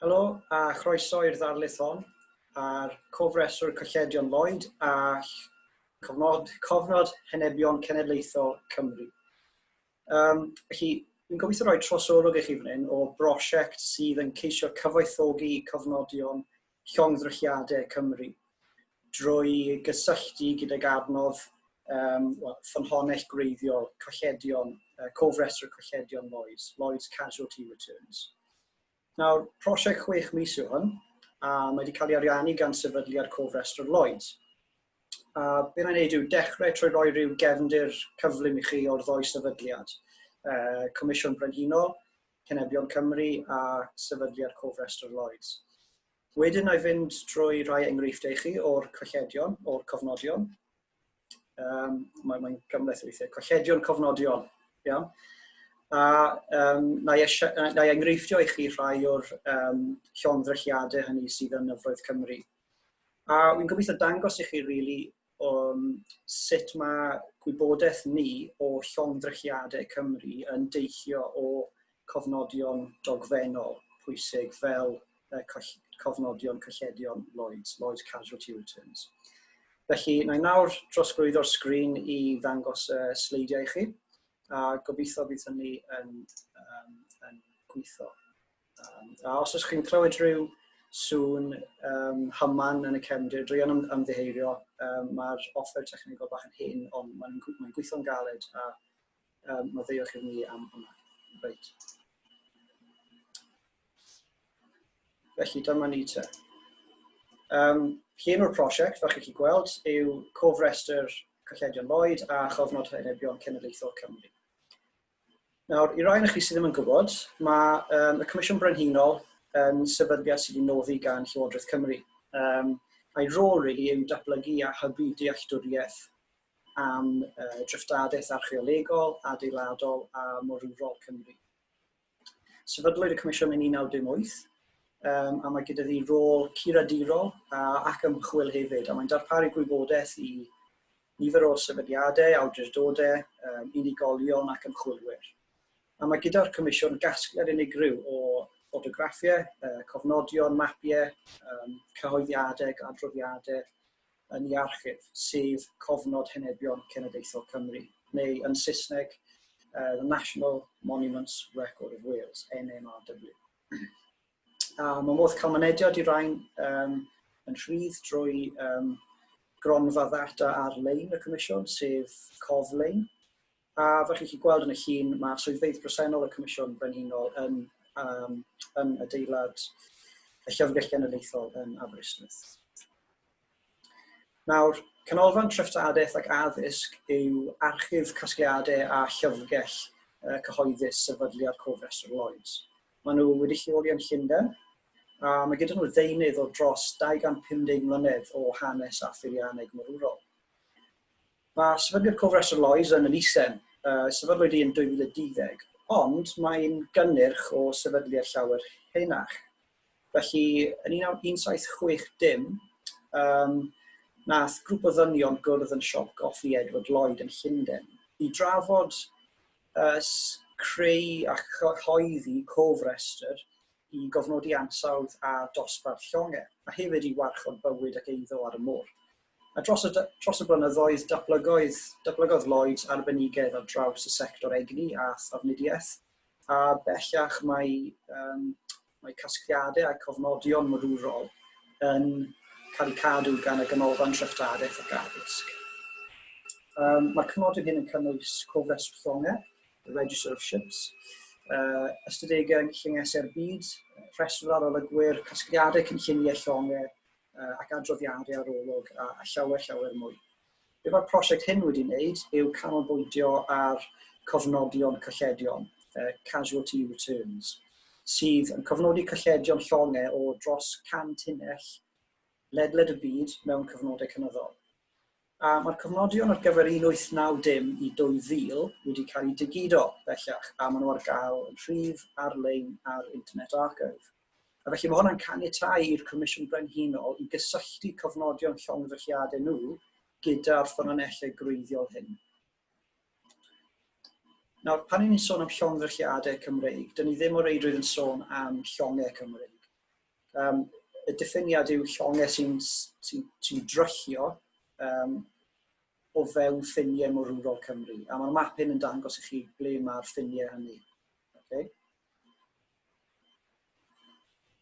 Helo a chroeso i'r ddarlith hon ar Cofrestr Colledion Lloyd a Cofnod, Cofnod Henebion Cenedlaethol Cymru. Um, felly, dwi'n gobeithio rhoi trosolwg i chi fan hyn o brosiect sydd yn ceisio cyfoethogi cofnodion llongddrylliadau Cymru drwy gysylltu gydag adnodd um, well, ffynhonnell gwreiddiol colledion, cofrestr colledion Lloyds, Lloyds Casualty Returns. Nawr, prosiect chwech mis yw hwn, a mae wedi cael ei ariannu gan sefydliad cofrestr Lloyds. A be mae'n neud yw dechrau trwy roi rhyw gefndir cyflym i chi o'r ddoi sefydliad, Comisiwn Brenhinol, Henebion Cymru a Sefydliad Cofrestr Lloyds. Wedyn na i fynd drwy rai enghreifftiau i chi o'r colledion, o'r cofnodion. Um, Mae'n mae gymhleth weithiau. Colledion cofnodion. Iawn. A um, na, i na i enghreifftio i chi rhai o'r um, llongddrylliadau hynny sydd yn nyfroedd Cymru. A wy'n gobeithio dangos i chi really, sut mae gwybodaeth ni o llongddrylliadau Cymru yn deillio o cofnodion dogfennol pwysig fel cofnodion colledion Lloyds, Lloyds Casualty Returns. Felly, na i nawr drosglwyddo'r sgrin i ddangos y sleidiau i chi, a gobeithio bydd hynny yn, um, yn gweithio. Um, a os ydych chi'n clywed rhyw sŵn um, hyman yn y cefndir, druan am ymddiheirio, um, mae'r offer technegol bach yn hyn, ond mae'n mae gweithio'n galed a um, maddeuwch i ni am hwnna. Reit. Felly dyma ni te. Um, llun o'r prosiect, fel chi'n gweld, yw cofrestr Colledion Lloyd a Chofnod Henebion Cenedlaethol Cymru. Nawr, i rai o'ch chi sydd ddim yn gwybod, mae um, y Comisiwn Brenhinol yn sefydliad sydd wedi noddi gan Llywodraeth Cymru. Um, a'i rôl really yw datblygu a hybu dealltwriaeth am uh, dreftadaeth archeolegol, adeiladol a morwrol Cymru. Sefydlwyd y Comisiwn yn 1918, um, a mae gyda ddi rôl curadurol a, ac ymchwil hefyd, a mae'n darparu gwybodaeth i nifer o sefydliadau, awdurdodau, um, unigolion ac ymchwilwyr. A mae gyda'r Comisiwn gasgliad unigryw o ffotograffiau, cofnodion, mapiau, um, cyhoeddiadau, adroddiadau, yn ei archif, sef Cofnod Henebion Cenedlaethol Cymru, neu yn Saesneg, uh, The National Monuments Record of Wales, NMRW. A mae modd cael mynediad i rain um, yn rhydd drwy um, gronfa ddata ar-lein y Comisiwn, sef Coflein. A fel chi'n gallu gweld yn y llun, mae swyddfeydd presennol y Comisiwn Brenhinol yn, um, yn adeilad y Llyfrgell Genedlaethol yn Aberystwyth. Nawr, Canolfan Treftadaeth ac Addysg yw archif casgliadau a llyfrgell uh, cyhoeddus Sefydliad Cofrestr Lloyds. Maen nhw wedi lleoli yn Llundain, a mae gyda nhw ddeunydd o dros 250 mlynedd o hanes a pheirianneg morwrol. Mae Sefydliad Cofrestr Lloyds yn elusen, uh, sefydlwyd i yn 2012, ond mae'n gynnyrch o sefydliad llawer henach. Felly, yn 1760, um, nath grŵp o ddynion gwrdd yn siop goffi Edward Lloyd yn Llundain i drafod uh, creu a chyhoeddi cofrestr i gofnodi ansawdd a dosbarth llongau, a hefyd i warchod bywyd ac eiddo ar y môr. A dros y, dros y blynyddoedd, datblygodd, datblygodd Lloyds arbenigedd ar draws y sector egni a thrafnidiaeth, a bellach mae, um, mae casgliadau a cofnodion morwrol yn cael eu cadw gan y Ganolfan Treftadaeth ac Addysg. Um, mae'r cofnodion hyn yn cynnwys cofrestr llongau, the Register of Ships, uh, ystadegau llyngesau'r byd, rhestr arolygwyr, casgliadau cynlluniau llongau, uh, ac adroddiadau arolwg a, a llawer, llawer mwy. Be mae'r prosiect hyn wedi wneud yw canolbwyntio ar cofnodion colledion, uh, casualty returns, sydd yn cofnodi colledion llongau o dros 100 tunnell ledled y byd mewn cyfnodau cynyddol. A mae'r cofnodion ar gyfer 1890 i 2000 wedi cael eu digido bellach, a maen nhw ar gael yn rhydd ar-lein ar Internet Archive. A felly mae hwnna'n caniatáu i'r Comisiwn Brenhinol i gysylltu cofnodion llongddrylliadau nhw gyda'r ffynonellau gwreiddiol hyn. Nawr, pan ni'n sôn am llongddrylliadau Cymreig, dyn ni ddim o reidrwydd yn sôn am llongau Cymreig. Y diffiniad yw llongau sy'n sy, sy dryllio o fewn ffiniau morwrol Cymru. A mae'r map hyn yn dangos i chi ble mae'r ffiniau hynny. Okay?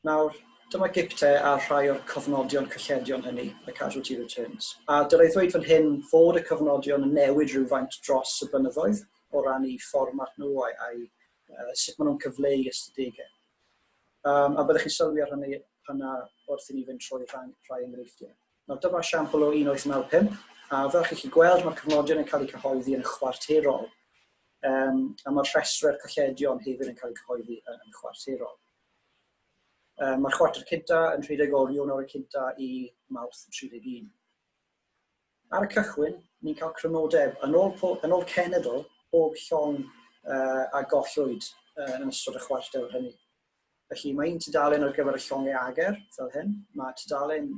Nawr, dyma gipte ar rhai o'r cofnodion colledion hynny, y casualty returns. A dylai ddweud fan hyn fod y cofnodion yn newid rhywfaint dros y blynyddoedd o ran eu fformat nhw a'i sut maen nhw'n cyfleu ystadegau. A byddwch chi'n sylwi ar hynny hynna wrth i ni fynd trwy rhai, rhai enghreifftiau. Nawr dyma siampl o 1895, a fel chi'n gallu gweld mae'r cofnodion yn cael eu cyhoeddi yn chwarterol, a mae'r rhestrau'r colledion hefyd yn cael eu cyhoeddi yn chwarterol. Mae'r chwarter cynta yn rhedeg o Ionawr y cynta i Mawrth 31. Ar y cychwyn, ni'n cael crynodeb yn ôl, yn ôl cenedl bob llong a gollwyd yn ystod y chwarter hynny. Felly mae un tudalen ar gyfer y llongau ager, fel hyn. Mae tudalen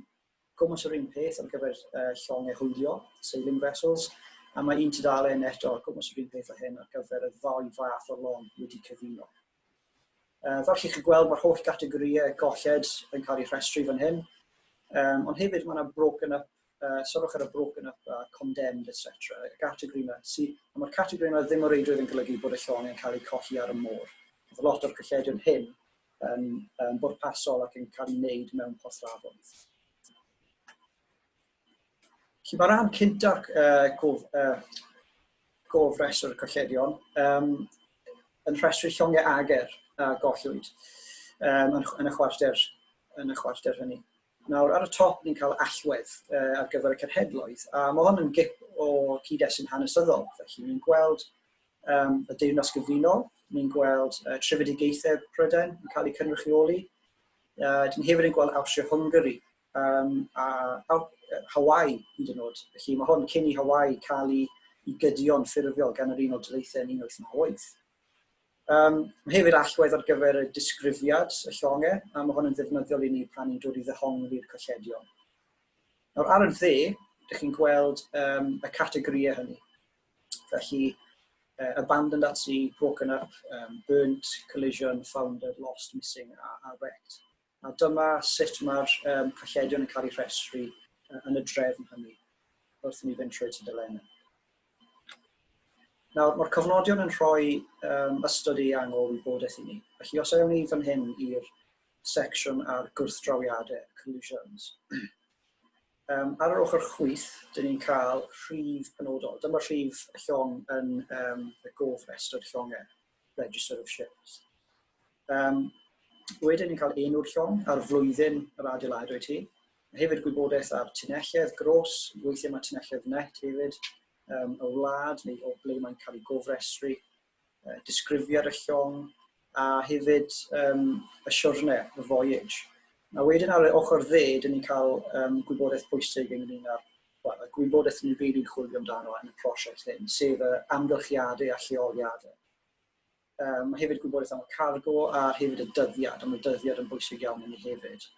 gwmws yr un peth ar gyfer llongau hwylio, sailing vessels, a mae un tudalen eto gwmws yr un peth â hyn ar gyfer y ddau fath o long wedi cyfuno. Fel chi'n gweld, mae'r holl gategorïau golled yn cael eu rhestru fan hyn. Ond hefyd mae yna broken up, sylwch ar y broken up a condemned, etc. Y categori yma. Si, a mae'r categori yma ddim o reidrwydd yn golygu bod y llong yn cael eu colli ar y môr. Oedd lot o'r colledion hyn yn, yn bwrpasol ac yn cael ei wneud mewn porthladdoedd. Felly mae rhan cynta'r gofrestr y colledion yn rhestru llongau ager a gollwyd yn, y chwarter, yn y chwarter hynny. Nawr, ar y top, ni'n cael allwedd ar gyfer y cenhedloedd, a mae hwn yn gip o cyd-destun hanesyddol. Felly, ni'n gweld y Deyrnas Gyfunol, ni'n gweld trefedigaethau Prydain yn cael eu cynrychioli. Dyn ni hefyd yn gweld Awstria-Hwngari a Hawaii hyd yn oed. Felly mae hwn cyn i Hawaii cael ei, ei gydio'n ffurfiol gan yr Unol Daleithiau yn 1898. Mae hefyd allwedd ar gyfer y disgrifiad y llongau, a mae hwn yn ddefnyddiol i ni pan ni'n dod i ddehongli'r colledion. Nawr, ar y dde, ydych chi'n gweld y categorïau hynny. Felly, abandoned at sea, broken up, burnt, collision, foundered, lost, missing a, a wrecked. A dyma sut mae'r colledion yn cael eu rhestru yn y drefn hynny wrth i ni fynd trwy tudalennau. Nawr, mae'r cofnodion yn rhoi ystod eang o wybodaeth i ni. Felly, os ewn ni fan hyn i'r secsiwn ar gwrthdrawiadau, collisions, ar yr ochr chwith, dyn ni'n cael rhif penodol. Dyma rhif y llong yn y gofrestr llongau, Register of Ships. Wedyn ni'n cael enw'r llong a'r flwyddyn yr adeiladwyd hi. Mae hefyd gwybodaeth ar tunelledd gros, weithiau mae tunelledd net hefyd, y wlad neu o ble mae'n cael ei gofrestru, disgrifiad y llong, a hefyd y siwrne, y voyage. A wedyn ar y ochr dde, dyn ni'n cael gwybodaeth bwysig ynglyn â'r well, y gwybodaeth ni'n rili'n chwilio amdano yn y prosiect hyn, sef y amgylchiadau a lleoliadau. Mae hefyd gwybodaeth am y cargo a hefyd y dyddiad, ond mae'r dyddiad yn bwysig iawn i ni hefyd.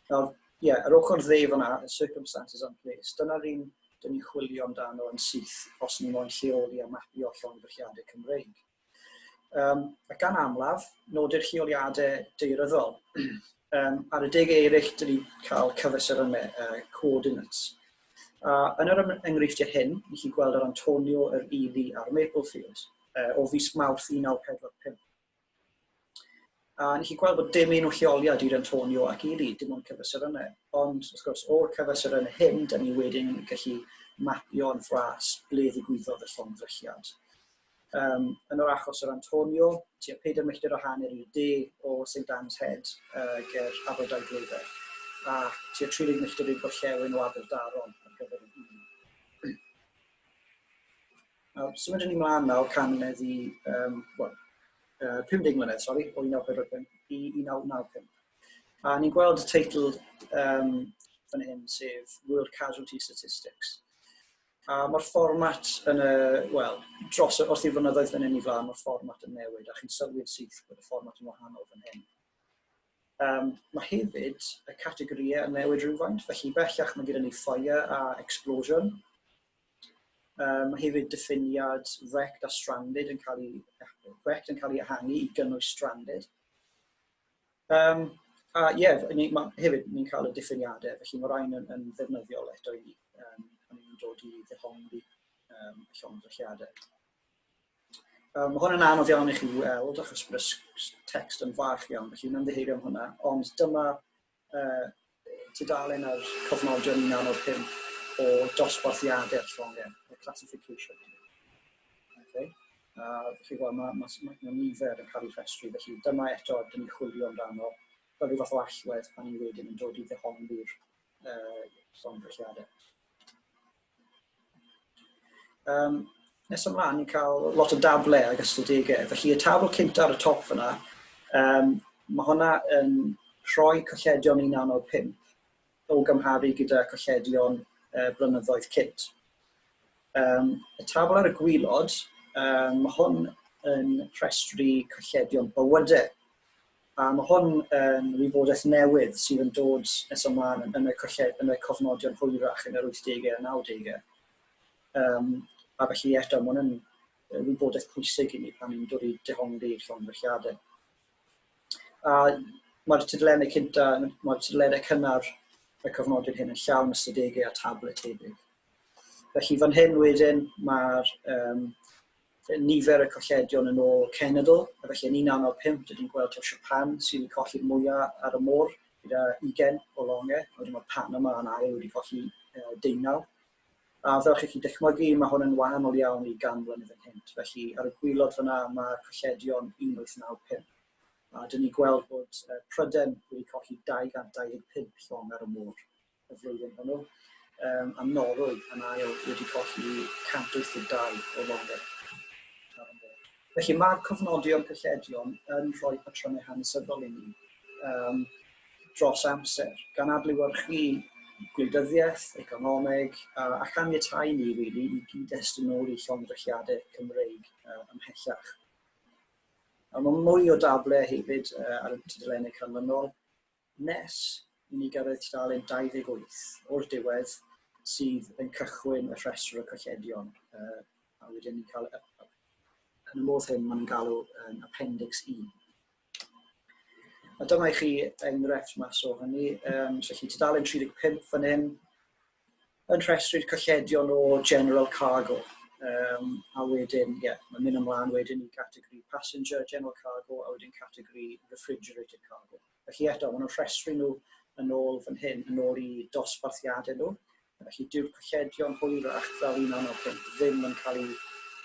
Nawr, ie, yeah, yr ochr dde fyna, y circumstances and place, dyna'r un dyn ni'n chwilio amdano yn syth os ni'n moyn lleoli a mapio llongyfarchiadau Cymreig. A gan amlaf, nodir lleoliadau daearyddol. Ar adegau eraill, dyn ni'n cael cyfesurynnau, coordinates. A yn yr enghreifftiau hyn, ni chi'n gweld yr Antonio, yr Ely a'r Maplefield o fis Mawrth 1945. A ni chi'n gweld bod dim un o lleoliad i'r Antonio ac Ely, dim ond cyfesurynnau. Ond, wrth gwrs, o'r cyfesurynnau hyn, da ni wedyn gallu mapio'n fras ble ddigwyddodd y llongddrylliad. Yn yr achos yr Antonio, tua 4 milltir o hanner i'r de o St Anne's Head ger Aberdaugleddau, a tua 30 milltir i'r gorllewin o Aberdaron ar gyfer yr un. Nawr, symudwn ni mlaen nawr 100 mlynedd i, well, 50 mlynedd, sori, o 1945 i 1995. A ni'n gweld y teitl fan hyn, sef World Casualty Statistics. A mae'r fformat yn y, wel, dros y, wrth i flynyddoedd fan hyn i flaen, mae'r fformat yn newid, a chi'n sylwi'n syth bod y fformat yn wahanol fan hyn. Mae hefyd y categorïau yn newid rhywfaint, felly bellach mae gyda ni fire a explosion. Mae hefyd diffiniad wrecked a stranded yn cael ei, wrecked yn cael ei ehangu i gynnwys stranded. A ie, yeah, ni, ma, hefyd ni'n cael y diffiniadau, felly mae rhain yn ddefnyddiol eto i ni, pan ni'n dod i ddehongli llongddrylliadau. Mae hwn yn anodd iawn i chi weld achos bod y text yn fach iawn, felly yn ymddiheurio am hwnna, ond dyma tudalen ar cofnodion 1995 o dosbarthiadau'r llongau, y classification. Okay. A felly, wel, mae nifer yn cael ei rhestru, felly dyma eto, dyn ni'n chwilio amdano fel rhyw fath o allwedd pan ni wedyn yn dod i ddehongli'r llongddrylliadau. Nes ymlaen, ni'n cael lot o dablau ag ystadegau. Felly y tabl cynta ar y top fyna, mae hwnna yn rhoi colledion 1995 o gymharu gyda colledion blynyddoedd cynt. Y tabl ar y gwylod, mae hwn yn rhestru colledion bywydau. A mae hwn yn wybodaeth newydd sydd yn dod nes ymlaen yn y cofnodion hwyrach yn yr 80au a 90au. A felly eto, mae hwn yn wybodaeth pwysig i ni pan ni'n dod i dehongli llongddrylliadau. A mae'r tudalennau cynta, mae'r tudalennau cynnar y cofnodion hyn yn llawn ystadegau a tablau tebyg. Felly fan hyn wedyn mae'r nifer y colledion yn ôl cenedl, a felly yn 1995 dydyn ni'n gweld taw Japan sydd wedi colli'r mwyaf ar y môr gyda 20 o longau, a wedyn mae Panama yn ail wedi colli 19. A fel chi'n gallu dychmygu, mae hwn yn wahanol iawn i gan mlynedd ynghynt. Felly ar y gwylod fyna mae'r colledion 1895. A dyn ni'n gweld bod Prydain wedi colli 225 llong ar y môr y flwyddyn hwnnw, a Norwy yn ail wedi colli 182 o longau ar y môr. Felly mae'r cofnodion colledion yn rhoi patrymau hanesyddol i ni dros amser, gan adlewyrchu gwleidyddiaeth, economeg, a chaniatáu ni, really, i gyd-destun llongddrylliadau Cymreig ymhellach. A mae mwy o dablau hefyd ar y tudalennau canlynol, nes i ni gyrraedd tudalen 28 o'r diwedd sydd yn cychwyn y rhestr o colledion. A wedyn ni'n cael, yn y modd hyn, maen nhw'n galw yn Appendix E. A dyma i chi enghraifft mas o hynny. So felly tudalen 35 fan hyn, yn rhestru'r colledion o General Cargo. A wedyn, ie, yeah, mae'n mynd ymlaen wedyn i categori Passenger, General Cargo, a wedyn categori Refrigerated Cargo. Felly eto, maen nhw'n rhestru nhw yn ôl fan hyn, yn ôl i dosbarthiadau nhw. Felly dyw'r colledion hwyrach fel 1995 ddim yn cael eu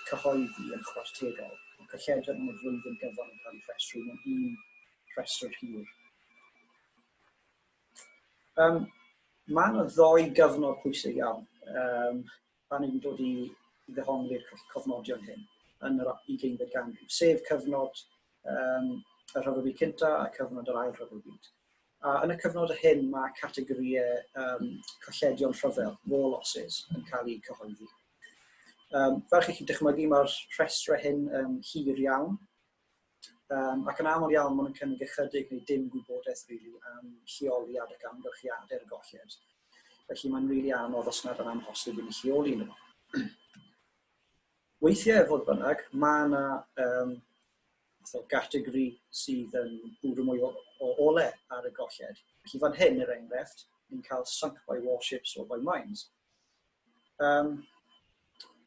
cyhoeddi yn chwarterol. Mae colledion yn y flwyddyn gyfan yn cael eu rhestru mewn un rhestr hir. Mae yna ddoi gyfnod pwysig iawn pan ni'n dod i ddehongli'r cofnodion hyn yn yr 20fed ganrif, sef cyfnod y Rhyfel Byd Cyntaf a cyfnod yr Ail Rhyfel Byd. A yn y cyfnod hyn mae categorïau colledion rhyfel, war losses, yn cael eu cyhoeddi. Fel chi'n gallu dychmygu, mae'r rhestrau hyn yn hir iawn, ac yn aml iawn maen nhw'n cynnig ychydig neu dim gwybodaeth really am lleoliad ac amgylchiadau'r golled. Felly mae'n rili really anodd os nad yn amhosib i ni lleoli nhw. Weithiau, fodd bynnag, mae yna fath o gategori sydd yn bwrw mwy o ole ar y golled. Felly fan hyn, er enghraifft, ni'n cael sunk by warships or by mines.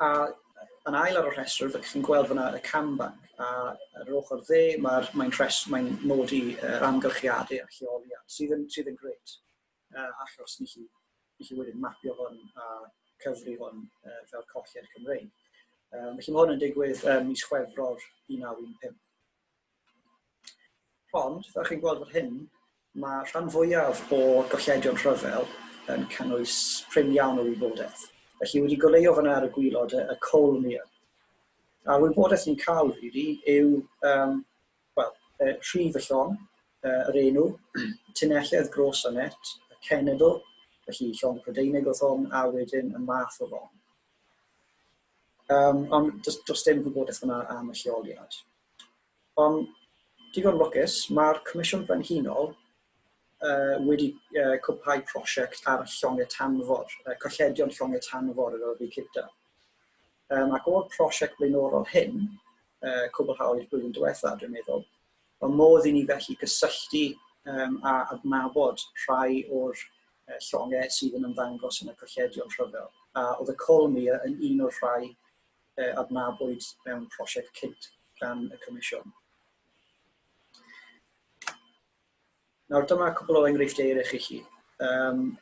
A yn ail ar y rhestr, fe chi'n gweld fyna y Cambank, a ar yr ochr dde mae'n mae nodi yr amgylchiadau a'r lleoliad, sydd yn grêt, achos ni chi wedyn mapio hwn a cyfri hwn fel colled Cymreig. Felly mae hwn yn digwydd mis Chwefror 1915. Ond, fel chi'n gweld fan hyn, mae rhan fwyaf o golledion rhyfel yn cynnwys prin iawn o wybodaeth. Felly wedi goleuo fyna ar y gwylod y Colemere. A'r wybodaeth ni'n cael, really, yw well, rhif y llong, yr enw, tunelledd gros a net, y cenedl, felly llong Prydeinig oedd hon, a wedyn y math o long. Ond does dim gwybodaeth fyna am y lleoliad. Ond digon lwcus, mae'r Comisiwn Brenhinol wedi cwblhau prosiect ar llongau tanfor, colledion llongau tanfor yr Rhyfel Cyntaf. Ac o'r prosiect blaenorol hyn, cwblhawyd blwyddyn diwethaf, dwi'n meddwl, mae modd i ni felly gysylltu a adnabod rhai o'r llongau sydd yn ymddangos yn y colledion rhyfel. A oedd y Coalmere yn un o'r rhai adnabwyd mewn prosiect cynt gan y Comisiwn. Nawr dyma cwpl o enghreifftiau eraill i chi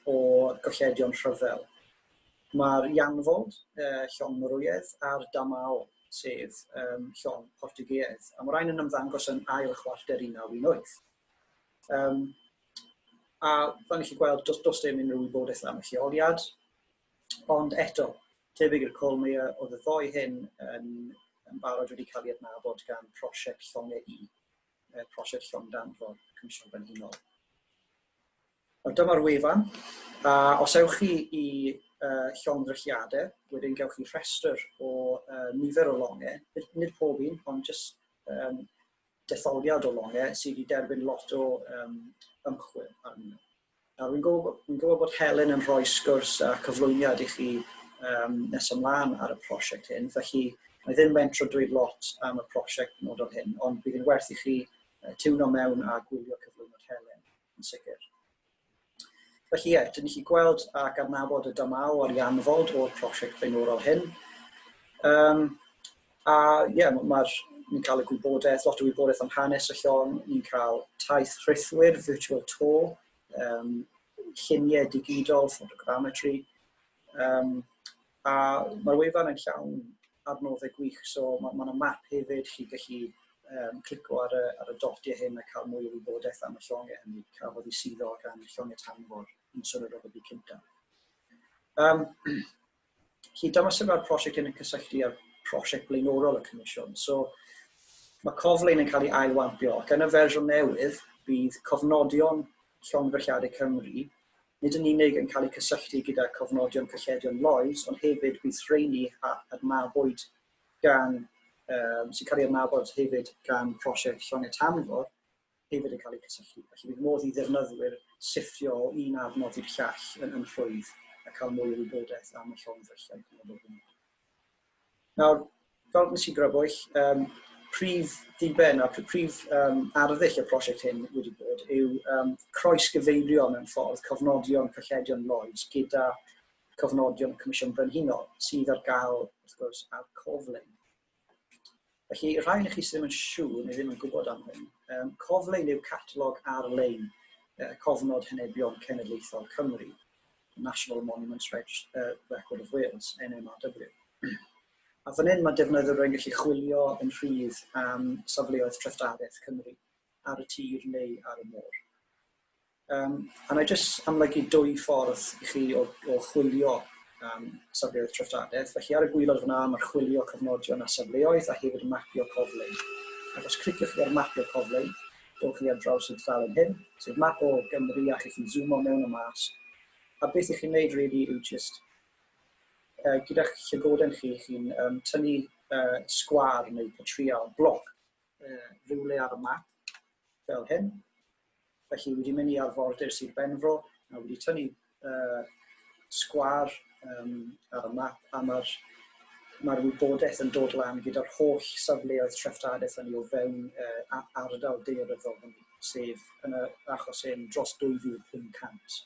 o golledion rhyfel. Mae'r Janfold, llong Norwyaidd, a'r Damao, sef llong Portiwgeaidd, a mae'r rhain yn ymddangos yn ail chwarter 1918. A fel ni chi gweld, does dim unrhyw wybodaeth am y lleoliad, ond eto, tebyg i'r Coalmere, oedd y ddoi hyn yn barod wedi cael ei adnabod gan prosiect Llongau I, prosiect Llong Danfor y Comisiwn Brenhinol. Nawr dyma'r wefan, a os ewch chi i llongddrylliadau, wedyn gewch chi rhestr o nifer o longau, nid pob un, ond jyst detholiad o longau sydd wedi derbyn lot o ymchwil arnyn nhw. Nawr, fi'n gwybod bod Helen yn rhoi sgwrs a cyflwyniad i chi nes ymlaen ar y prosiect hyn, felly mae ddim mentro dweud lot am y prosiect penodol hyn, ond bydd yn werth i chi tiwno mewn a gwylio cyflwyniad Helen yn sicr. Felly ie, dyn ni chi gweld ac adnabod y Damao a'r Janfold o'r prosiect flaenorol hyn. A ie, yeah, mae'r ni'n cael y gwybodaeth, lot o wybodaeth am hanes y llong, ni'n cael taith rhithwir, virtual tour, lluniau digidol, photogrammetry, a mae'r wefan yn llawn adnoddau gwych, so mae yna map hefyd, chi'n gallu clico ar y dotiau hyn a cael mwy o wybodaeth am y llongau hynny cafodd ei suddo gan llongau tanfor yn ystod y Rhyfel Byd Cyntaf. Felly dyma sut mae'r prosiect hyn yn cysylltu â'r prosiect blaenorol y Comisiwn. So mae Coflein yn cael ei ailwampio ac yn y fersiwn newydd bydd cofnodion Llongyfarchiadau Cymru nid yn unig yn cael eu cysylltu gyda cofnodion colledion Lloyds, ond hefyd bydd rheini a adnabwyd gan, sy'n cael ei adnabod hefyd gan prosiect Llongau Tanfor, hefyd yn cael eu cysylltu. Felly bydd modd i ddefnyddwyr sifftio o un adnodd i'r llall yn rhwydd a cael mwy o wybodaeth am y llongddrylliau penodol hwnnw. Nawr, fel nes i grybwyll, prif ddiben a prif arddull y prosiect hyn wedi bod yw croesgyfeirio mewn ffordd cofnodion colledion Lloyds gyda cofnodion y Comisiwn Brenhinol sydd ar gael, wrth gwrs, ar Coflein. Felly, y rhai ohonoch chi sydd ddim yn siŵr neu ddim yn gwybod am hyn, Coflein yw catalog ar-lein Cofnod Henebion Cenedlaethol Cymru, National Monuments Record of Wales, NMRW. A fan hyn mae defnyddwyr yn gallu chwilio yn rhydd am safleoedd treftadaeth Cymru ar y tir neu ar y môr. A na i jyst amlygu dwy ffordd i chi o chwilio am safleoedd treftadaeth. Felly ar y gwaelod fyna mae'r chwilio cofnodion a safleoedd a hefyd y mapio coflein. Ac os cliciwch chi ar mapio coflein, dowch chi ar draws y dudalen hyn, sef map o Gymru a chi'n zoomo mewn a mas. A beth ych chi'n neud really yw jyst gyda'ch llygoden chi, chi'n tynnu sgwâr neu patrial bloc rhywle ar y map fel hyn. Felly wedi mynd i arfordir Sir Benfro a wedi tynnu sgwâr ar y map a mae'r wybodaeth yn dod lan gyda'r holl safleoedd treftadaeth hynny o fewn ardal daearyddol hynny, sef yn y achos hyn dros 2,500.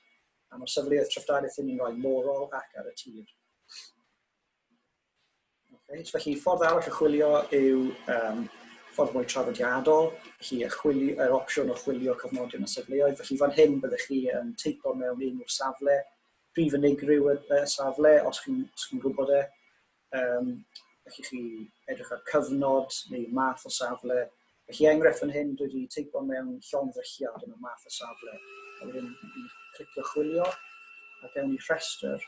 A mae'r safleoedd treftadaeth hynny'n rhai morol ac ar y tir. Okay, so felly ffordd arall o chwilio yw ffordd mwy traddodiadol, felly y chwilio, yr opsiwn o chwilio cofnodion a safleoedd. Felly fan hyn byddwch chi yn teipo mewn enw'r safle, prif unigryw y safle, os chi'n chi gwybod e. Felly chi edrych ar cyfnod neu math o safle. Felly enghraifft fan hyn, dwi wedi teipo mewn llongddrylliad yn y math o safle. A wedyn clicio chwilio a gewn ni rhestr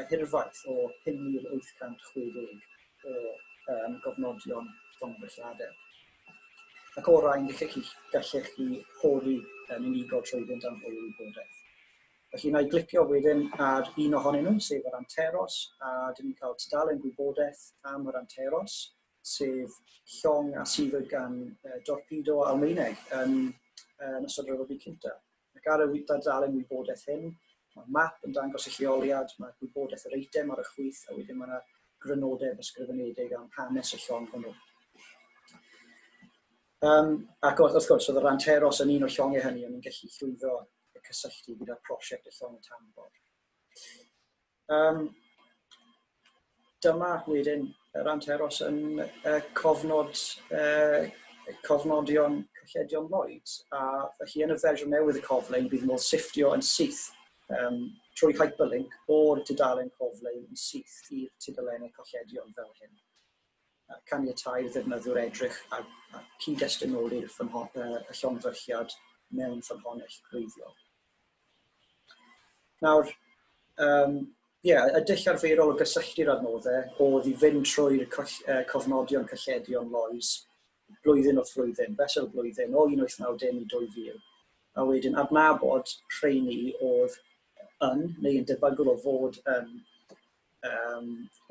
hirfaith o 5,860 o gofnodion llongddrylliadau. Ac o'r rhain, gallech chi pori yn unigol trwyddynt am fwy o wybodaeth. Felly, na i glicio wedyn ar un ohonyn nhw, sef yr Anteros, a dyn ni'n cael tudalen gwybodaeth am yr Anteros, sef llong a suddwyd gan dorpedo Almaeneg yn ystod y Rhyfel Byd Cyntaf. Ac ar y dudalen wybodaeth hyn, mae map yn dangos y lleoliad, mae gwybodaeth yr eitem ar y chwith, a wedyn mae yna grynodeb ysgrifenedig am hanes y llong hwnnw. Ac wrth gwrs, oedd yr Anteros yn un o'r llongau hynny o'n i'n gallu llwyddo y cysylltu gyda prosiect y llong y tanfor. Dyma wedyn yr Anteros yn cofnod, cofnodion colledion Lloyds, a felly yn y fersiwn newydd y coflein bydd modd sifftio yn syth trwy hyperlink o'r tudalen coflein yn syth i'r tudalennau colledion fel hyn. Caniatáu i'r ddefnyddiwr edrych ar, ar cyd-destunoli'r y llongddrylliad mewn ffynhonnell gwreiddiol. Nawr, yeah, y dull arferol o gysylltu'r adnoddau oedd i fynd trwy'r cofnodion colledion Lloyds blwyddyn wrth flwyddyn, fesul blwyddyn, o 1890 i 2000, a wedyn adnabod rheini oedd yn, neu yn debygol o fod yn,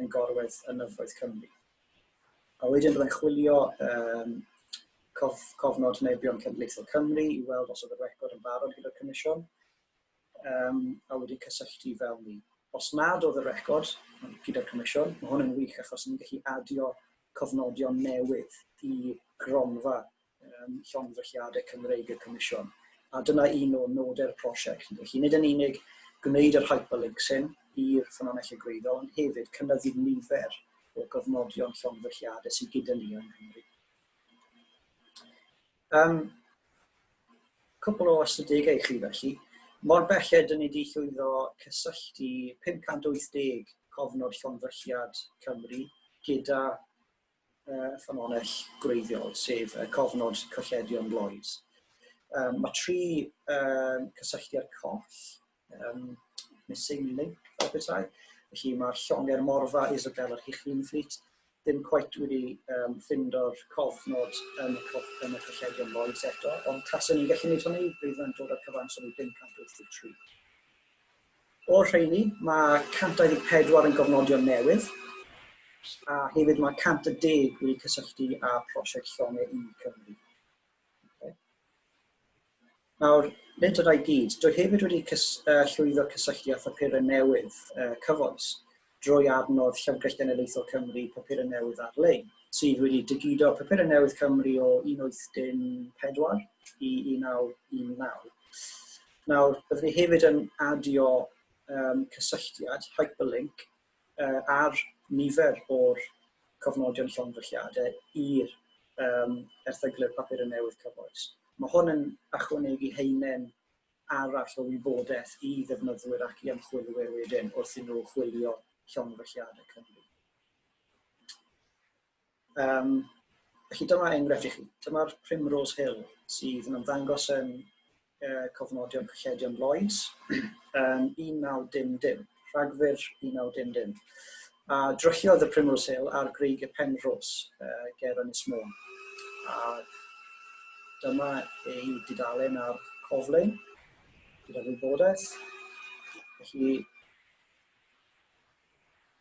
yn gorwedd yn nyfroedd Cymru. A wedyn byddai'n chwilio cofnod Henebion Cenedlaethol Cymru i weld os oedd y record yn barod gyda'r Comisiwn, a wedyn cysylltu fel ni. Os nad oedd y record gyda'r Comisiwn, mae hwn yn wych achos ni'n gallu adio cofnodion newydd i gronfa llongddrylliadau Cymreig y Comisiwn. A dyna un o nodau'r prosiect. Felly nid yn unig gwneud yr hyperlinks hyn i'r ffynonellau gwreiddiol, ond hefyd cynyddu nifer o gofnodion llongddrylliadau sydd gyda ni yng Nghymru. Cwpl o ystadegau i chi felly. Mor belled dyn ni wedi llwyddo cysylltu 580 cofnod llongddrylliad Cymru gyda ffynhonnell gwreiddiol, sef y cofnod colledion Lloyds. Mae tri cysylltiad coll, missing link fel petai. Felly mae'r llongau'r Morfa, Isabel a'r Hichleen Fleet ddim cweit wedi ffindo'r cofnod yn y, cof, yn y colledion Lloyds eto, ond taswn ni'n gallu gwneud hynny, bydd yn dod â'r cyfanswm i 583. O'r rheini, mae 124 yn gofnodion newydd, a hefyd mae 110 wedi cysylltu â prosiect Llongau i Cymru. Okay. Nawr, nid dyna i gyd, dwi hefyd wedi cys llwyddo cysylltu â phapurau newydd cyfoes drwy adnodd Llyfrgell Genedlaethol Cymru Papurau Newydd Ar-lein, sydd wedi digido Papurau Newydd Cymru o 1814 i 1919. Nawr, byddwn ni hefyd yn adio cysylltiad, hyperlink, ar nifer o'r cofnodion llongddrylliadau i'r erthyglau papurau newydd cyfoes. Mae hwn yn ychwanegu haenen arall o wybodaeth i ddefnyddwyr ac i ymchwilwyr wedyn wrth i nhw chwilio llongddrylliadau Cymru. Felly dyma enghraifft i chi. Dyma'r Primrose Hill sydd yn ymddangos yn cofnodion colledion Lloyds yn 1910, Rhagfyr 1910. A drylliodd y Primrose Hill ar greigiau Penrhos ger Ynys Môn. A dyma ei dudalen ar coflein gyda wybodaeth. Felly,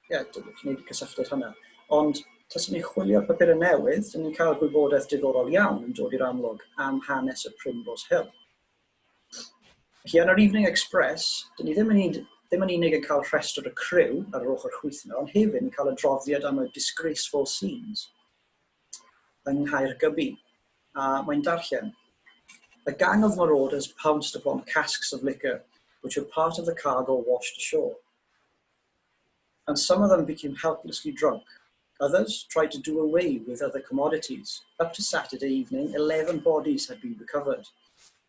ie, yeah, gwneud y cysylltiad hynna. Ond taswn ni'n chwilio'r papurau newydd, dyn ni'n cael gwybodaeth diddorol iawn yn dod i'r amlwg am hanes y Primrose Hill. Felly yn yr Evening Express, dyn ni ddim yn, un, ddim yn unig yn cael rhestr y criw ar yr ochr chwith yna, ond hefyd yn cael adroddiad am y disgraceful scenes yng Nghaergybi. A mae'n darllen, A gang of marauders pounced upon casks of liquor, which were part of the cargo washed ashore. And some of them became helplessly drunk. Others tried to do away with other commodities. Up to Saturday evening, 11 bodies had been recovered.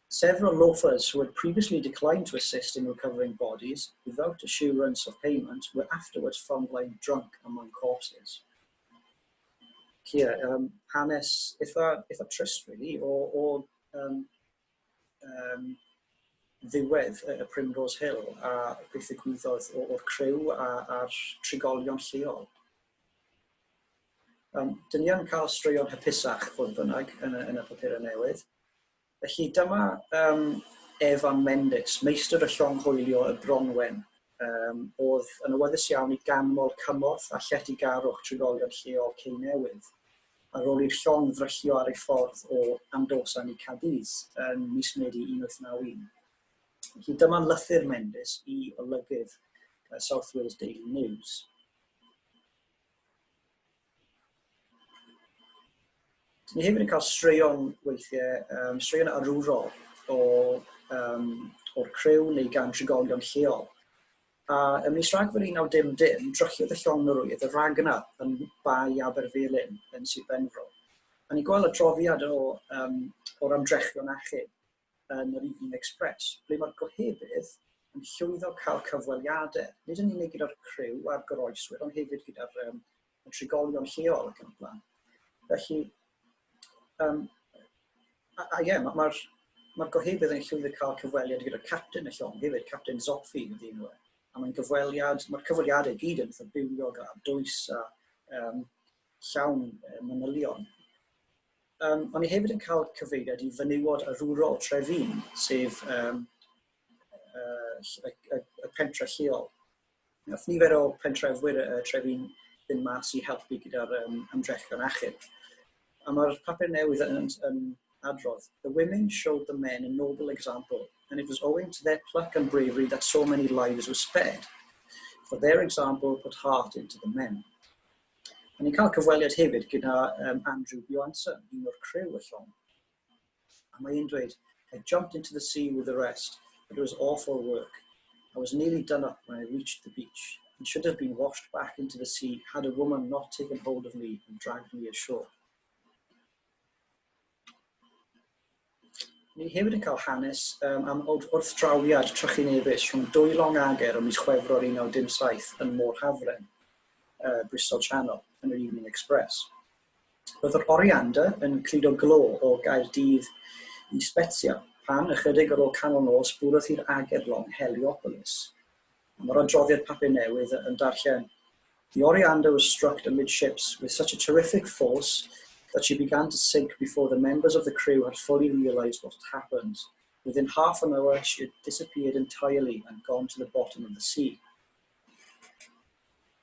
Several loafers who had previously declined to assist in recovering bodies without assurance of payment were afterwards found lying drunk among corpses. Here, hanes eitha, eitha trist, really, o ddiwedd y Primrose Hill a beth ddigwyddodd o'r criw a'r trigolion lleol. Dyn ni yn cael straeon hapusach, fodd bynnag, yn y papurau newydd. Felly dyma Evan Mendis, meistr y llong hwylio y Bronwen, oedd yn awyddus iawn i ganmol cymorth a lletygarwch trigolion lleol Cei Newydd, ar ôl i'r llong ddryllio ar ei ffordd o Amdosan i Cadiz yn mis Medi 1891. Felly dyma lythyr Mendis i olygydd South Wales Daily News. Dyn ni hefyd yn cael straeon weithiau, straeon arwrol o, um, o'r criw neu gan trigolion lleol. A ym mis Rhagfyr 1910, drychiodd y llong Norwyaidd y Ragnar yn Bae Aberfelin yn Sir Benfro. A ni'n gweld adroddiad o, o'r ymdrechion achub yn yr Evening Express, ble mae'r gohebydd yn llwyddo cael cyfweliadau, nid yn unig gyda'r criw a'r goroeswyr, ond hefyd gyda'r y trigolion lleol ac yn y blaen. Felly, a ie, mae'r ma, ma gohebydd yn llwyddo cael cyfweliad gyda captain y llong hefyd, Captain Zopfi ydy enw e. A mae'n gyfweliad, mae'r cyfweliadau gyd yn eitha bywiog a dwys a llawn manylion. O'n i hefyd yn cael cyfeiriad i fenywod arwrol Trefin, sef y pentre lleol. Nath nifer o pentrefwyr y Trefin fynd mas i helpu gyda'r ymdrechion achub. A mae'r papur newydd yn adrodd, "The women showed the men a noble example, and it was owing to their pluck and bravery that so many lives were spared. For their example put heart into the men." A ni'n cael cyfweliad hefyd gyda Andrew Bjornson, un o'r criw y llong. A mae e'n dweud, "I jumped into the sea with the rest, but it was awful work. I was nearly done up when I reached the beach, and should have been washed back into the sea had a woman not taken hold of me and dragged me ashore." Ni hefyd yn cael hanes am wrthdrawiad trychinebus rhwng dwy long ager ym mis Chwefror 1917 yn Môr Hafren, Bristol Channel, yn yr Evening Express. Roedd yr Oriander yn cludo glo o Gaerdydd i Spezia pan, ychydig ar ôl canol nos, bwrodd hi'r agerlong Heliopolis. A mae'r adroddiad papur newydd yn darllen, "The Oriander was struck amidships with such a terrific force that she began to sink before the members of the crew had fully realised what had happened. Within half an hour she had disappeared entirely and gone to the bottom of the sea."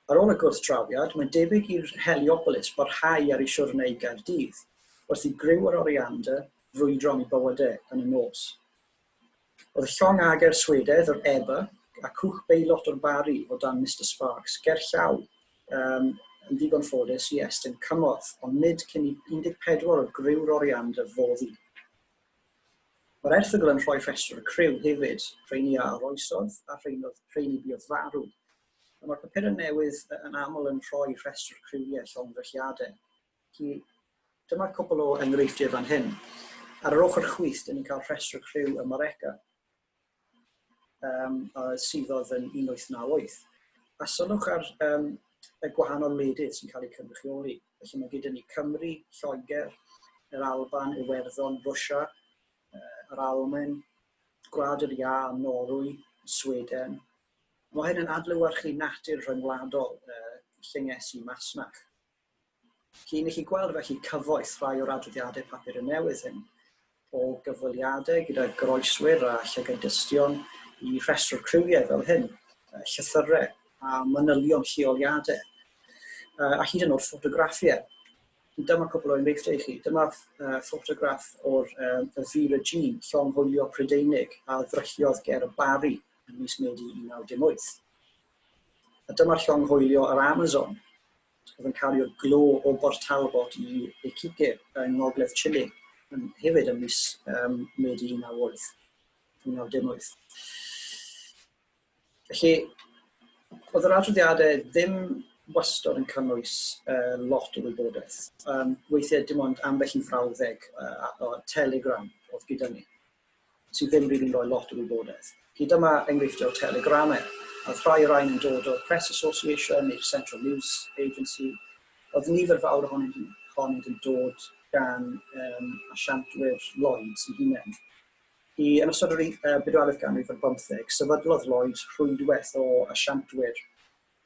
Ar ôl y gwrthdrawiad, mae'n debyg i'r Heliopolis barhau ar ei siwrne i Gaerdydd, wrth i griw yr Oriander frwydro am eu bywydau yn y nos. Oedd y llong ager Swedaidd, yr Ebba, a cwch beilot o'r Barri o dan Mister Sparks gerllaw, yn ddigon ffodus i estyn cymorth, ond nid cyn i 14 o griw'r Oriander foddi. Mae'r erthygl yn rhoi rhestr y criw hefyd, rheini a oroesodd a rheini buodd farw. A mae'r papurau newydd yn aml yn rhoi rhestr criwiau llongddrylliadau. Felly, dyma cwpl o enghreifftiau fan hyn. Ar yr ochr chwith, dyn ni'n cael rhestr criw y Moreca, a suddodd yn 1898. A sylwch ar y gwahanol wledydd sy'n cael eu cynrychioli. Felly mae gyda ni Cymru, Lloegr, yr Alban, Iwerddon, Rwsia, yr Almaen, Gwlad yr Iâ, Norwy, Sweden. Mae hyn yn adlewyrchu natur rhyngwladol llyngesu masnach. Chi'n gallu gweld felly cyfoeth rhai o'r adroddiadau papur y newydd hyn, o gyfweliadau gyda goroeswyr a llygad-dystion i rhestr criwiau fel hyn, llythyrau a manylion lleoliadau, a hyd yn oed ffotograffiau. Dyma cwpl o enghreifftiau i chi. Dyma ffotograff o'r y Vera Jean, llong hwylio Prydeinig a ddrylliodd ger y Barri yn mis Medi 1918. A dyma'r llong hwylio yr Amazon, oedd yn cario glo o Bort Talbot i Iquique yng ngogledd Chile, yn, hefyd ym mis Medi 1998. 1918. Felly, oedd yr adroddiadau ddim wastod yn cynnwys lot o wybodaeth. Weithiau dim ond ambell i frawddeg o telegram oedd gyda ni, sydd ddim rili'n rhoi lot o wybodaeth. Felly dyma enghreifftiau o telegramau. Oedd rhai o'r rhain yn dod o'r Press Association neu'r Central News Agency. Oedd nifer fawr ohonynt yn dod gan asiantwyr Lloyds eu hunain. Yn ystod yr bedwaredd ganrif ar bymtheg, sefydlodd Lloyds rhwydwaith o asiantwyr,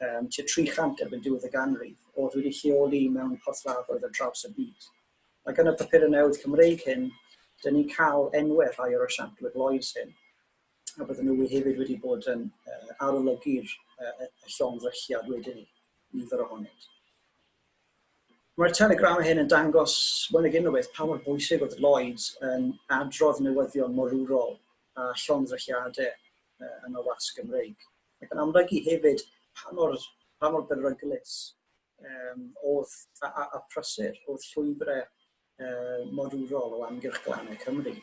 tua 300 erbyn diwedd y ganrif, oedd wedi lleoli mewn porthladdoedd ar draws y byd. Ac yn y papurau newydd Cymreig hyn, dyn ni'n cael enwau rhai o'r asiantwyr Lloyds hyn, a bydden nhw hefyd wedi bod yn arolygu'r y llongddrylliad wedyn ni, nifer ohonynt. Mae'r telegramau hyn yn dangos, mwy nag unrhyw beth, pa mor bwysig oedd Lloyds yn adrodd newyddion morwrol a llongddrylliadau yn y wasg Gymreig. Ac yn amlygu hefyd pa mor beryglus oedd a prysur oedd llwybrau modurol o amgylch glannau Cymru.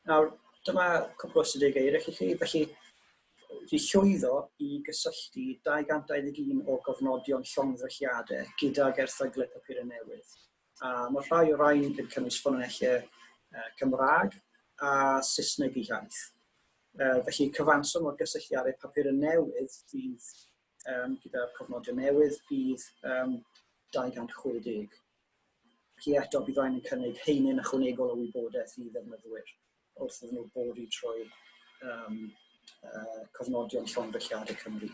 Nawr, dyma cwpl o ystadegau eraill i chi. Felly, wedi llwyddo i gysylltu 221 o gofnodion llongddrylliadau gydag erthyglau papurau newydd. A mae rhai o'r rhain yn cynnwys ffynonellau Cymraeg a Saesneg eu hiaith. Felly, cyfanswm o'r gysylltiadau papurau newydd fydd gyda'r cofnodion newydd fydd 260. Felly eto, bydd rhain yn cynnig haenyn ychwanegol o wybodaeth i ddefnyddwyr wrth iddyn nhw bori trwy cofnodion llongddrylliadau Cymru.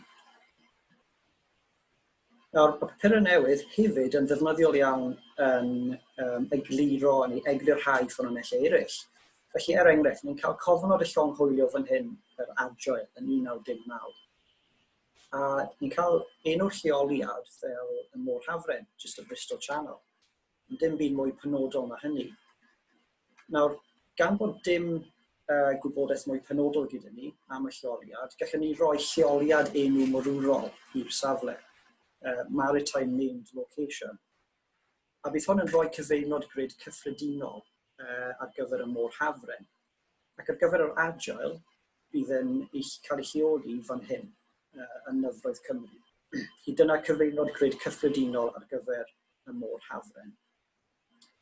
Nawr, mae papurau newydd hefyd yn ddefnyddiol iawn yn egluro neu eglurhau ffynonellau eraill. Felly, er enghraifft, ni'n cael cofnod y llong hwylio fan hyn, yr Agile, yn 1919. A ni'n cael enw'r lleoliad fel y Môr Hafren, jyst y Bristol Channel. Ond dim byd mwy penodol na hynny. Nawr, gan bod dim gwybodaeth mwy penodol gyda ni am y lleoliad, gallwn ni roi lleoliad enw morwrol i'r safle, Maritime Named Location. A bydd hwn yn rhoi cyfeirnod grid cyffredinol ar gyfer y Môr Hafren. Ac ar gyfer yr Agile, bydd yn cael ei lleoli fan hyn, yn nyfroedd Cymru. Felly dyna cyfeirnod grid cyffredinol ar gyfer y Môr Hafren.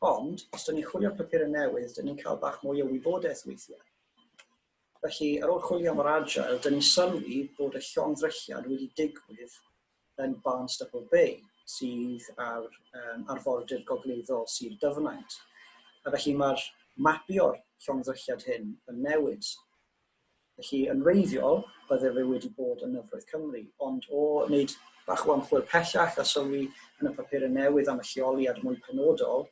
Ond, os dyn ni'n chwilio'r papurau newydd, dyn ni'n cael bach mwy o wybodaeth weithiau. Felly, ar ôl chwilio am yr Agile, dyn ni'n sylwi bod y llongddrylliad wedi digwydd yn Barnstaple Bay, sydd ar arfordir gogleddol Sir Dyfnaint. A felly mae'r mapio'r llongddrylliad hyn yn newid. Felly, yn wreiddiol, bydde fe wedi bod yn nyfroedd Cymru, ond o wneud bach o ymchwil pellach a sylwi yn y papurau newydd am y lleoliad mwy penodol,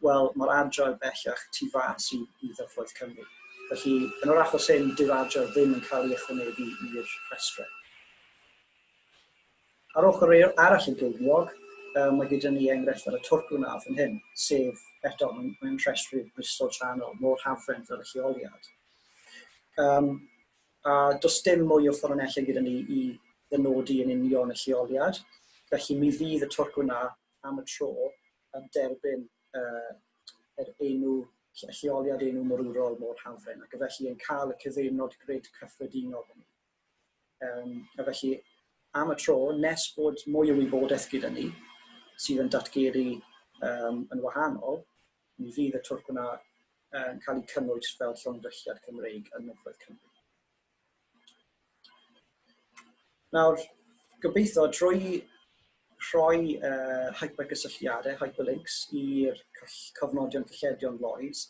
wel, mae'r Agile bellach tu fas i ddyfroedd Cymru. Felly, yn yr achos hyn, dyw'r Agile ddim yn cael ei ychwanegu i'r rhestrau. Ar ochr arall y geiniog, mae gyda ni enghraifft fel y Twrcwna fan hyn, sef, eto, mae'n rhestru'r Bristol Channel, Môr Hafren fel y lleoliad. A does dim mwy o ffynonellau gyda ni i ddynodi yn union y lleoliad, felly mi fydd y Twrcwna am y tro yn derbyn yr enw, y lleoliad enw morwrol Môr Hafren, ac felly yn cael y cyfeirnod grid cyffredinol hynny. A felly, am y tro, nes bod mwy o wybodaeth gyda ni, sydd yn datgelu yn wahanol, mi fydd y twrc yna yn cael ei cynnwys fel llongddrylliad Cymreig yn Nyfroedd Cymru. Nawr, gobeithio drwy rhoi hypergysylltiadau, hyperlinks, i'r cofnodion colledion Lloyds,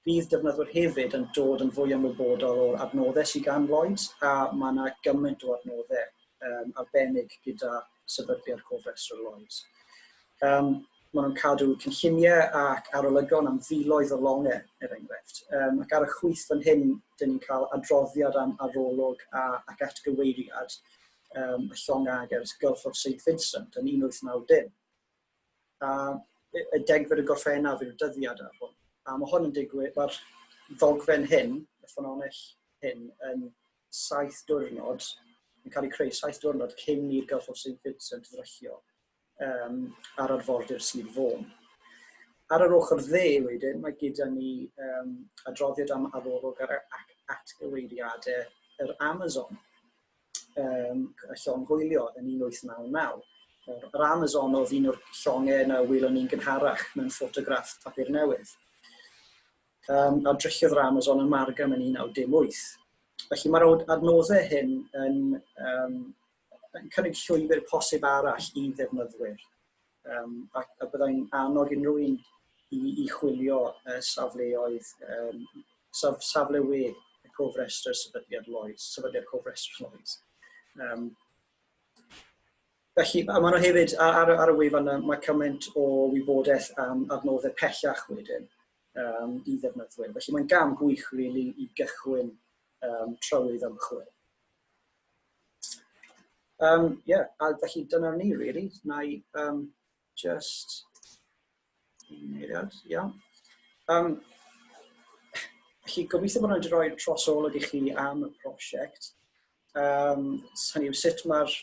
Bydd defnyddwyr hefyd yn dod yn fwy ymwybodol o'r adnoddau sydd gan Lloyds, a mae yna gymaint o adnoddau arbennig gyda sefydliad cofrestr Lloyds. Maen nhw'n cadw cynlluniau ac arolygon am filoedd o longau, er enghraifft. Ac ar y chwith fan hyn, dyn ni'n cael adroddiad am arolwg ac atgyweiriad y llong agers Gulf of St Vincent yn 1890. A y degfed y Gorffennaf yw'r dyddiad ar hwn. A mae hwn yn digwydd, mae'r ddogfen hyn, y ffynonell hyn, yn 7 diwrnod, yn cael ei creu 7 diwrnod cyn i'r Gulf of St Vincent ddryllio ar arfordir Sir Fôn. Ar yr ochr dde wedyn, mae gyda ni adroddiad am arolwg ar atgyweiriadau yr Amazon, y llong hwylio yn 1899. Yr Amazon oedd un o'r llongau na welon ni'n gynharach mewn ffotograff papur newydd. A drylliodd yr Amazon yn Margam yn 1918. Felly mae'r adnoddau hyn yn cynnig llwybr posib arall i ddefnyddwyr. A byddai'n annog unrhyw un i chwilio safleoedd, safle we y cofrestr Sefydliad Lloyds, Sefydliad Cofrestr Lloyds. Felly, a maen nhw hefyd, ar y wefan yma, mae cymaint o wybodaeth am adnoddau pellach wedyn i ddefnyddwyr. Felly mae'n gam gwych, really, i gychwyn trywydd ymchwil. Yeah, a felly dyna ni, really. Na i just. Un eiliad, iawn. Felly, gobeithio bod nhw wedi rhoi trosolwg i chi am y prosiect. Hynny yw, sut mae'r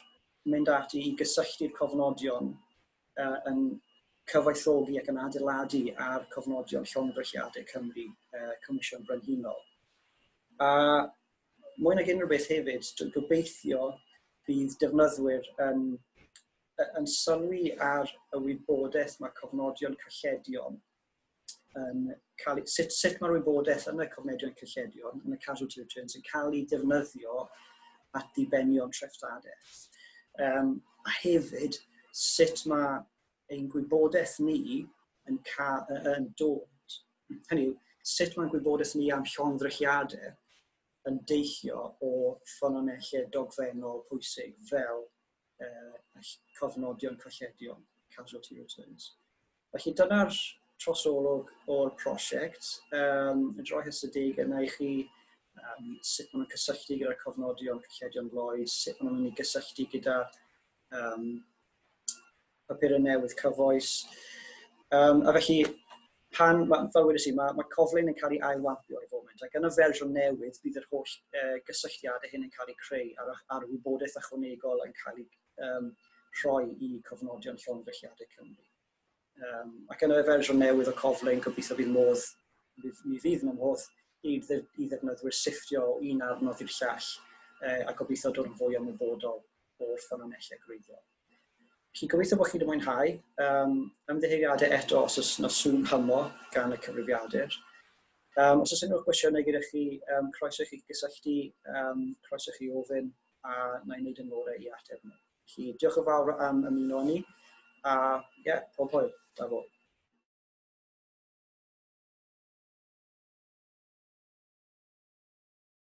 mynd ati i gysylltu'r cofnodion yn cyfoethogi ac yn adeiladu ar cofnodion llongddrylliadau Cymru, Comisiwn Brenhinol. A mwy nag unrhyw beth hefyd, dwi'n gobeithio bydd defnyddwyr yn, yn sylwi ar y wybodaeth mae cofnodion colledion yn cael, sut, sut mae'r wybodaeth yn y cofnodion colledion, yn y casualty returns, yn cael ei defnyddio at ddibenion treftadaeth. A hefyd, sut mae ein gwybodaeth ni yn, ca, yn dod, hynny yw, sut mae'n gwybodaeth ni am llongddrylliadau yn deillio o ffynonellau dogfennol pwysig fel cofnodion colledion, casualty returns. Felly dyna'r trosolwg o'r prosiect. Yn rhoi ystadegau yna i chi, sut maen nhw'n cysylltu gyda'r cofnodion colledion Lloyds, sut maen nhw'n mynd i gysylltu gyda papurau newydd cyfoes. A felly, pan, ma, fel wedes i, mae Coflein yn cael ei ailwampio ar y foment, ac yn y fersiwn newydd bydd yr holl gysylltiadau hyn yn cael eu creu a'r, ar wybodaeth ychwanegol yn cael ei rhoi i cofnodion llongddrylliadau Cymru. Ac yn y fersiwn newydd o Coflein, gobeithio bydd modd, bydd, mi fydd yna modd i, i ddefnyddwyr sifftio o un adnodd i'r llall a gobeithio dod yn fwy ymwybodol o'r ffynonellau gwreiddiol. Felly gobeithio bod chi wedi mwynhau. Ymddiheuriadau eto os oes yna sŵn hymo gan y cyfrifiadur. Os oes unrhyw gwestiynau gyda chi, croeso i chi gysylltu, croeso i chi ofyn, a na i wneud yn ngorau i ateb nhw. Felly diolch yn fawr am ymuno â ni, a ie, yeah, pob hwyl, da fo.